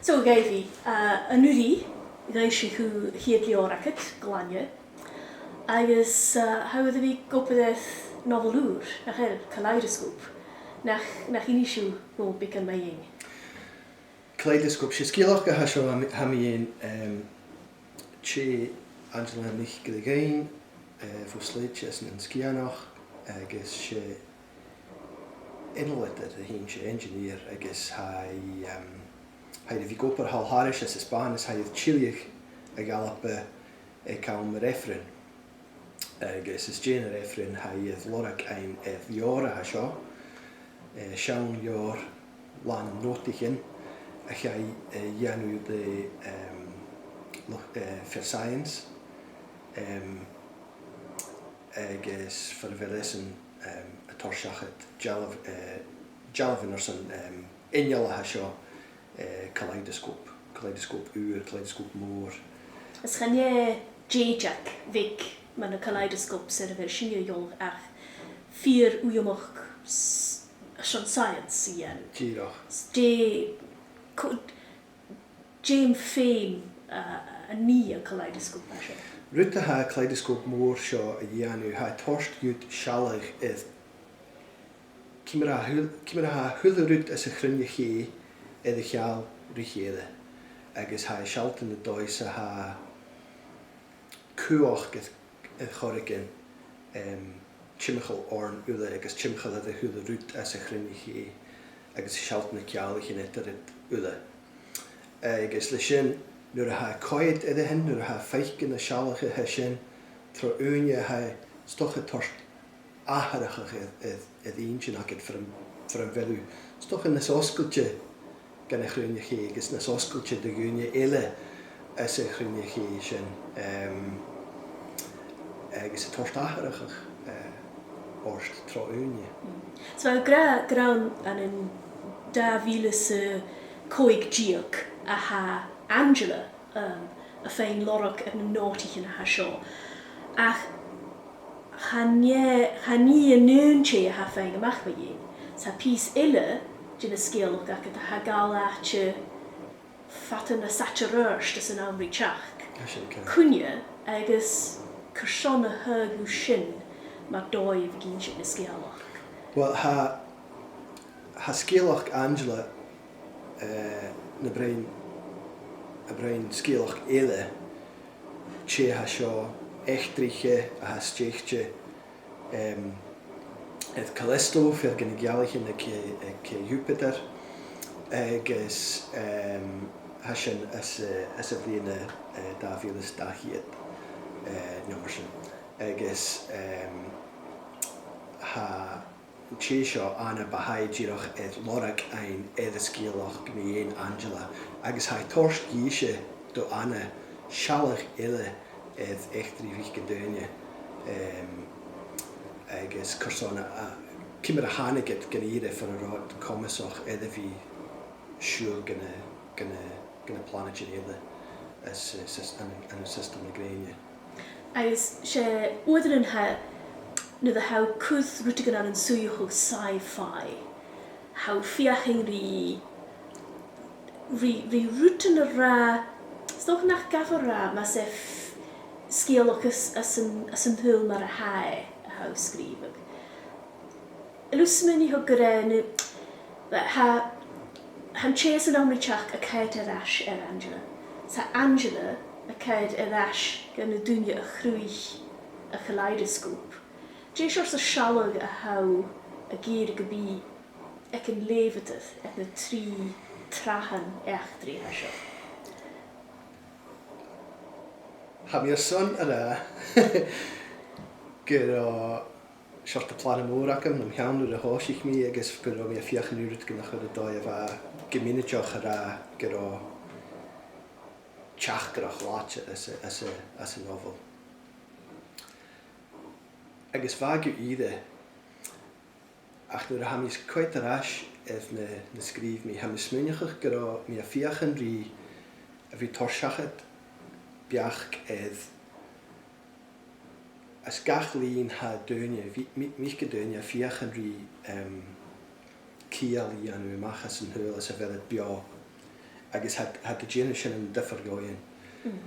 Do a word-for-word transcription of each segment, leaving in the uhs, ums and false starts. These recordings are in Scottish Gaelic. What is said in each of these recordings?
So, a Dhaibhidh, uh, an-uiridh, dh'fhoillsich thu a' chiad leabhar agad, Glainne, agus, uh, tha thu air a bhith ag obair air nobhail ùr, nach eil, Kaleidoscope. Nach, nach innis thu dhomh beagan mu dheidhinn? Kaleidoscope, 's e sgeulachd a tha seo a tha mi, tha mi fhìn, um, tè Angela NicGill-Eain, uh, bho Slèite às an Eilean Sgitheanach, agus 's e innealair a th' innte, engineer, agus tha i, um, tha i air a bhith ag obair thall thairis anns an Spàinn, is tha i air tilleadh a dh'Alba aig àm an reifrinn. Agus às dèidh an reifrinn tha i air lorg fhaighinn air an leabhar a tha seo, eh, seann leabhar làn notaichean a chaidh, eh, a dhèanamh le, em, lo-, eh, fear science, em, agus far a bheil esan, em, a' toirt seachad dealbh-, eh, dealbhan airson, em, inneal a tha seo, eh, kaleidoscope, kaleidoscope ùr, kaleidoscope mòr. Is chan e dèideag bheag mar na kaleidoscopes air a bheil sinne eòlach ach fìor uidheamachd s-, airson science a dhèanamh. Dìreach. S-, dè, co-, dè am feum, uh, a nì an kaleidoscope a tha seo? Rud a tha an kaleidoscope mòr seo a' dèanamh, tha e a' toirt dhut sealladh air ciamar a tha a h-uile, ciamar a tha a h-uile rud anns a' chruinne-chè air a cheangal ri chèile, agus tha e a' sealltainn na dòigh 's a tha cumhachd air, air choreigin, em, timcheall oirnn uile agus timcheall air a h-uile rud anns a' chruinne-chè, agus a' sealltainn na ceanglaichean eadar iad uile. Agus leis sin, nuair a tha e a' coimhead air a shin, nuair a tha e a' faicinn na sealladh a tha sin, tro ùine tha e 's dòcha a' toirt atharrachadh air, air, air inntinn agad far am, far am bheil thu 's dòcha nas fhosgailte dhan a' chruinne-chè agus nas fhosgailte do dhaoine eile anns a' chruinne-chè sin, em, agus a' toirt atharrachadh, eh, ort tro ùine. Mm. So, ag ràdh, ag ràdh ann an dà mhìle 's a còig deug a tha Angela, um, a' faighinn lorg air na notaichean a tha seo. Ach chan e, chan i an aon tè a tha a' faighinn a-mach mu dheidhinn. 'S tha pìos eile de na sgeulachd agad a tha a' gabhail àite fada nas fhaide air adhart anns an àm ri teachd. Tha sin ceart. Cuine agus carson a thagh thu sin mar dòigh a bhith ag innse na sgeulachd? Well, tha, tha sgeulachd Angela, eh, na broinn, a' broinn sgeulachd eile, tè a tha seo, eachdraiche a tha stèidhichte, em, air Callisto, fear de na gealaichean aig, aig Jupiter, agus, em, tha sin anns a', anns a' bhliadhna, eh, dà mhìle 's dà cheud, eh, no mar sin. Agus, em, tha an tè seo, Anna, bu shàth dìreach air lorg fhaighinn air an sgeulachd mu dheidhinn Angela, agus tha e a' toirt dhìse do Anna sealladh eile air eachdraidh mhic an duine, em, agus carson a, a, ciamar a thàinig iad gun ìre far an robh iad comasach air a bhith a' siubhal gu na, gu na, gu na planaidean eile anns, eh, sis-, ann, ann an system na grèine. Agus 's e uaireannan tha, nuair a tha thu a' cur rudeigin ann an suidheachadh sci-fi, tha thu a' feuchainn ri, ri, ri rudan a ràdh, 's dòcha nach gabh a ràdh, mas e f-, sgeulachd anns, anns an, anns an t-saoghal mar a tha e a tha thu a' sgrìobhadh. A bheil thu a' smaoineachadh gur e na, tha, tha an tè anns an àm ri teachd a' coimhead air ais air Angela. 'S tha Angela a' coimhead air ais gu na daoine a chruthaich a' chaleidoscope. Dè seòrsa sealladh a tha thu ag iarraidh gum bi aig an leughadair air na trì sruthan eachdraidh a tha seo? Tha mi airson a ràdh gun robh seòrsa plana mòr agam nam cheann nuair a thòisich mi agus gun robh mi a' feuchainn ri rudeigin a chur an dòigh a bha gu mionaideach a ràdh gun robh teachdaireachd làidir anns a', anns a', anns an nobhail. Agus bha e gu ìre, ach nuair a tha mi a' coimhead air ais air na, na sgrìobh mi, tha mi a' smaoineachadh gun robh mi a' feuchainn ri a bhith a' toirt seachad beachd air anns gach linn tha daoine, bhi-, mi-, mic an duine a' feuchainn ri, em, ciall a dhèanamh a-mach às an t-saoghal anns a bheil iad beò. Agus tha, tha iad a' dèanamh sin an diofar dhomh fhìn.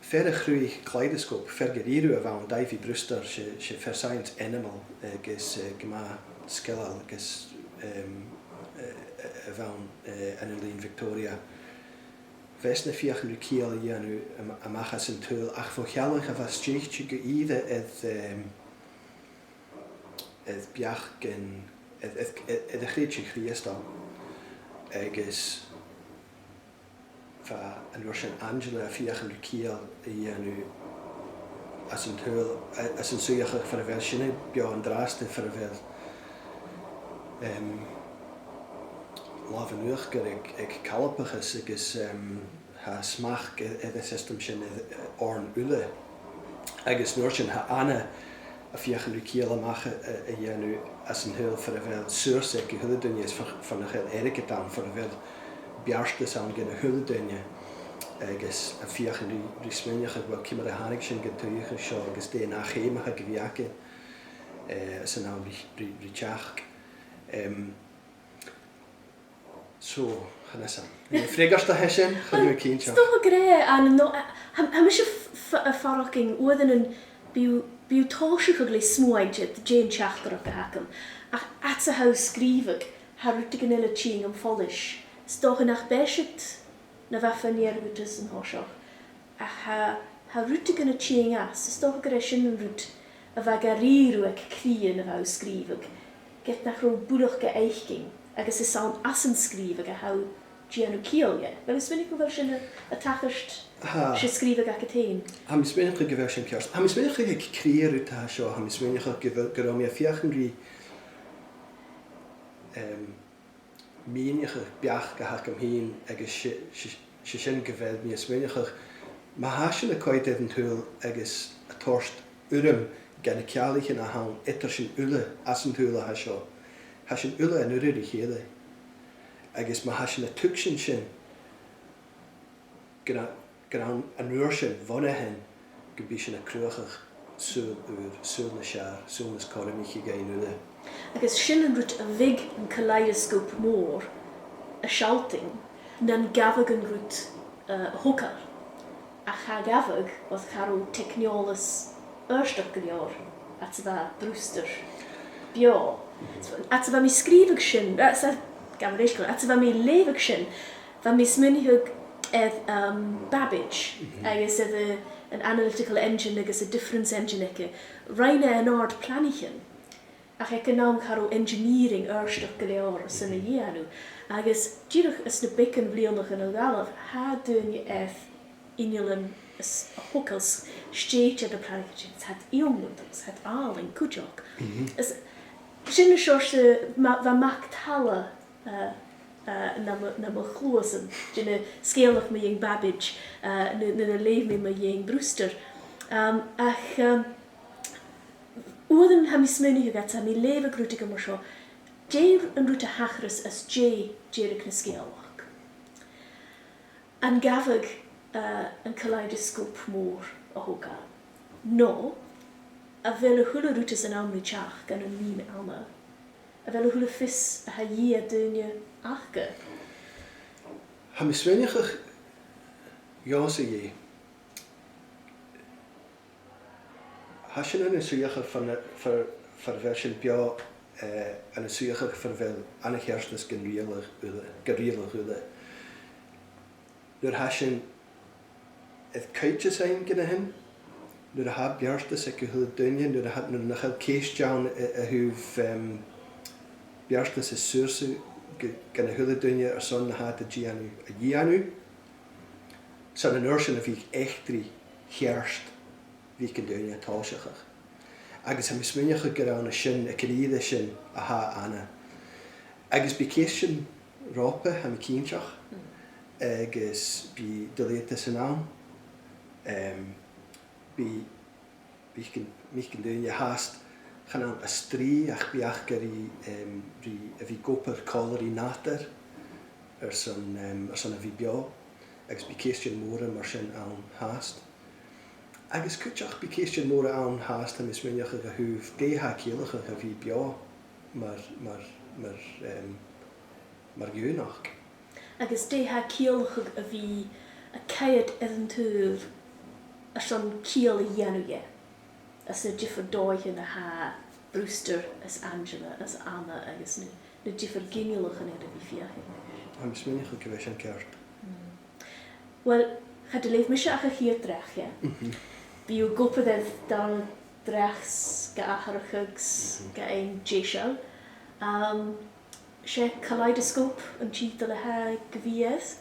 Fear a chruthaich caleidoscope, fear gu h-àraidh a bh' ann, Davy Brewster, 's e, 's e fear science ainmeil agus, eh, gu math sgileil agus, em, eh, eh, a bh' ann, eh, ann an linn Victoria. B' esan a' feuchainn ri ciall a dhèanamh am-, a-mach às an t-saoghal, ach bho shealladh a bha stèidhichte gu ìre air, em, air beachdan, air, air, air, air a' chreideamh Chrìosdail. Agus bha an uair sin Angela a' feuchainn ri ciall a dhèanamh às an t-saoghal, a-, às an suidheachadh far a bheil sinne beò an-dràsta, far a bheil, em, làmh an uachdair aig, aig calpachas agus, em, tha smachd air, air an siostam sin air, air oirnn uile. Agus an uair sin tha Anna a' feuchainn ri ciall a-mach a, a, a dhèanamh às an t-saoghal far a bheil saorsa aig a h-uile duine is far, far nach eil airgead ann, far a bheil beartas ann dhan a h-uile duine. Agus a' feuchainn ri, ri smaoineachadh, uill, ciamar a thàinig sinn dhan t-suidheachadh seo agus dè an ath-cheum a tha gu bhith againn, eh, san àm ri, ri, ri teachd. Em, So, chan eil fhios agam. An e freagairt a tha sin? Chan eil mi cinnteach. 'S dòcha gur e, an, no, a, tha, tha mise f-, f-, a' faireachdainn uaireannan bidh, bidh thu a' tòiseachadh le smuaintean de dè an teachdaireachd a th' agam. Ach fhad 's a tha thu a' sgrìobhadh, tha rudeigin eile a' tighinn am follais. 'S dòcha nach b' e siud na bha fa-near dhut san toiseach. Ach tha, tha rudeigin a' tighinn às, is dòcha gur e sin an rud a bha ga rèir thu aig cridhe na bha thu a' sgrìobhadh, ged nach robh buileach ga fhaicinn, agus 's ann às an sgrìobhadh a tha thu a' dèanamh ciall dheth. A bheil thu a' smaoineachadh gu bheil sin a', a' tachairt, tha, 's e sgrìobhadh agad fhèin? Tha mi a' smaoineachadh gu bheil sin ceart. Tha mi a' smaoineachadh aig cridhe an rud a tha seo, tha mi a' smaoineachadh gu bheil, gun robh mi a' feuchainn ri, em, mìneachadh beachd a th' agam fhìn agus 's e, 's e, 's e sin gu bheil mi a' smaoineachadh, ma tha sinn a' coimhead air an t-saoghal agus a' toirt urram dha na ceanglaichean a th' ann eadar sinn uile anns an t-saoghal a tha seo, tha sinn uile an urra ri chèile. Agus ma tha sinn a' tuigsinn sin, gun a, gun ann an uair sin bhon a shin gum bi sinn a' cruthachadh saoghal ùr, saoghal nas fheàrr, saoghal nas cothromaiche dhuinn uile. Agus sin an rud a bhiodh an caleidoscope mòr a' sealltainn, nan gabhadh an rud, eh, a thogail. Ach cha ghabhadh, oir cha robh teicneòlas adhartach gu leòr fhad 's a bha Brewster beò. Fhad 's a bha mi a' sgrìobhadh sin, eh, 's a, gabh mo leisgeul, fhad 's a bha mi a' leughadh sin, bha mi a' smaoineachadh air, um, Babbage, agus air a, an analytical engine agus an difference engine aige. Rinn e an-àird planaichean, ach aig an àm cha robh engineering adhartach gu leòr airson a dhèanamh. Agus dìreach anns na beagan bhliadhnaichean a dh'fhalbh, tha daoine air innealan is a thogail 's stèidhichte de planaichean, 's tha iad iongantach, 's tha iad àlainn cuideachd. Is sin an seòrsa, ma-, bha mac-talla, eh, eh, nam, nam chluasan, dè na sgeulachdan mu dheidhinn Babbage, eh, nuair, nuair a leugh mi mu dheidhinn Brewster. Um, ach, um, uaireannan tha mi a' smaoineachadh, tha mi a' leughadh rudeigin mar seo, dè an rud a thachras às dèidh deireadh na sgeulachd. An gabhadh, eh, an caleidoscope mòr a thogail? No a bheil a h-uile rud san àm ri teachd ann an linn ama? A bheil a h-uile fios a tha dhìth aig daoine aca? Tha mi a' smaoineachadh, dhòmhsa dheth, tha sinn ann an suidheachadh far na, far, far a bheil sinn beò, eh, ann an suidheachadh far a bheil an-cheartas gun riaghladh uile, gun riaghladh uile. Nuair a tha sinn air cuidhteas fhaighinn dhen a sin, nuair a tha beartas aig a h-uile duine, nuair a tha, nuair nach eil ceist ann a, a thaobh, em, beartas is saorsa gu, gun a h-uile duine airson na tha iad a' dèanamh a dhèanamh, 's ann an uair sin a bhiodh eachdraidh cheart, bhiodh an duine a' tòiseachadh. Agus tha mi a' smaoineachadh gur ann an sin, aig an ìre sin a tha Anna. Agus bidh ceistean romhpa, tha mi cinnteach, agus bidh duilgheadasan ann. Em, bidh, bidh gun, bidh gun duine fhathast chan ann a' strì ach bidh aca ri, em, ri a bhith ag obair còmhla ri nàdar airson, em, airson a bhith beò, agus bidh ceistean mòra mar sin ann fhathast. Agus cuideachd bidh ceistean mòra ann fhathast, tha mi a' smaoineachadh, a thaobh dè tha a' ciallachadh a bhith beò mar, mar, mar, em, mar dhaonnachd. Agus dè tha a' ciallachadh a bhith a' coimhead air an t-saoghal airson ciall a dhèanamh dheth, anns na diofar dòighean a tha Brewster is Angela is Anna agus na, na diofar ginealaichean air a bhith feuchainn? Tha mi a' smaoineachadh gu bheil sin ceart. Uill, cha do leugh mise ach a' chiad dreach, yeah. Bidh thu ag obair air dàrna dreach 's ga atharrachadh 's ga fhaighinn deiseil. Um, 'S e Kaleidoscope an tiotal a th' aig a' bhith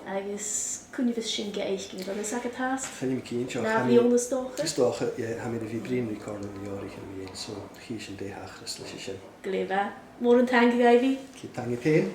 air, agus cuin a bhios sin ga fhaicinn, a bheil fhios agad fhathast? Chan eil mi cinnteach. An ath-bhliadhna, is dòcha? Is dòcha, yeah, tha mi air a bhith a' bruidhinn ri Comhairle nan Leabhraichean an-diugh, so chì sinn dè thachras leis a sin. Glè mhath. Mòran taing, a Dhaibhidh. Ceud taing dhut fhèin.